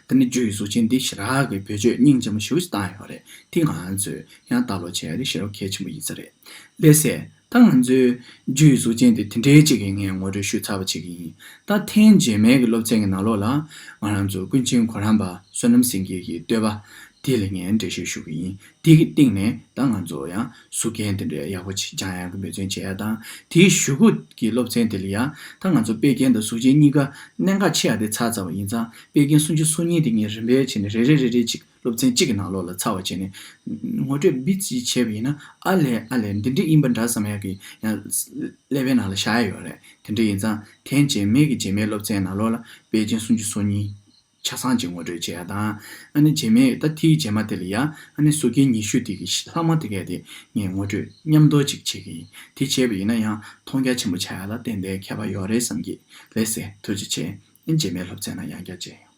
ད་ནི་རྒྱུ་ཡི་གཟུགས་ཅན་འདི་ཞེ་དྲག་གི་བེད་སྤྱོད་སྙིང་རྗེ་མོ་ཞེ་པོ་ཞིག་བཏང་ཡོད་རེད། དེ་ང་ཚོས་ཡང་ལྟ་ཀློག་བྱེད་ཡ་དེ་ཞེ་དྲག་གལ་ཆེན་པོ་ཡིན་ས་རེད། ལགས་སེ། ད་ང་ཚོས་རྒྱུ་ཡི་གཟུགས་ཅན་དེ་དེ་འདྲའི་ཅིག་གི་ངས་ངོ་སྤྲོད་ཞུས་ཚར་བ་བྱེད་ཀྱི་ཡིན། ད་ཐེངས་རྗེས་མའི་གི་སློབ་ཚན་གྱི་ནང་ལོགས་ལ་ང་རང་ཚོ་ཀུན་མཁྱེན་གོ་རམས་པ་བསོད་ནམས་སེང་གེ་གི་བསྟོད་པ་དེ་ལ་ངས་འགྲེལ་བཤད་ཞུ་གི་ཡིན། དེ་གི་སྟེང་ནས་ད་ང་ཚོ་ཡང་གཟུགས་རྒྱན་དེ་འདྲའི་ཡག་པོ་ཅིག་སྦྱང་ཡག་གི་འབད་བརྩོན་བྱེད་ཡ་དང་། དེའི་གཞུག་གུ་གི་སློབ་ཚན་དེ་ལ་ཡང་ད་ང་ཚོ་དཔེ་རྒྱན་དང་གཟུགས་ཅན་གཉིས་ཀ་གནད་འགག་ཆེ་ཡ་དེ་ཚར་ཚར་བ་ཡིན་ཙང་། དཔེ་རྒྱན་སུམ་ཅུ་སོ་གཉིས་དེ་ངས་རིམ་པས་བྱས་ནས་རེ་རེ་རེ་རེ་ཅིག་སློབ་ཚན་གཅིག་གི་ནང་ལོགས་ལ་ཚར་བ་བྱས་ནས་ངོ་སྤྲོད་བིད་ཅིག་བྱས་པ་ཡིན་ན། ཨ་ལས་ཨ་ལས་འདི་འདྲ་ཡིན་པ་འདྲ་བསམ་ཡག་གི་ཡང་ཀླད་པའི་ནང་ལ་བཞག་ཡ་ཡོད་རེད། དེ་འདྲ་ཡིན་ཙང་ཐེངས་རྗེས་མའི་གི་རྗེས་མའི་སློབ་ཚན་ནང་ལོགས་ལ་དཔེ་རྒྱན་སུམ་ཅུ་སོ་གཉིས་ཆ་ཚང་ཅིག་ངོ་སྤྲོད་བྱེད་ཡ་དང་། ཨ་ནི་རྗེས་མའི་ད་དེའི་རྗེས་མ་དེ་ལ་ཡ་ཨ་ནི་གཟུགས་རྒྱན་ཉི་ཤུ་དེ་གི་ལྷག་མ་དེ་གས་དེ་ངས་ངོ་སྤྲོད་མཉམ་དུ་ཅིག་བྱེད་ཀྱི་ཡིན། དེ་བྱས་པ་ཡིན་ན་ཡང་མཐོང་རྒྱ་ཆེན་པོ་ཆགས་ཡ་ལ་ཏན་ཏན་ཁྱད་པར་ཡོད་རེད་བསམ་གྱི། ལགས་སེ། ཐུགས་རྗེ་ཆེ། ཨ་ནི་རྗེས་མའི་སློབ་ཚན་ནང་ཡང་བསྐྱར་མཇལ་ཡོང་།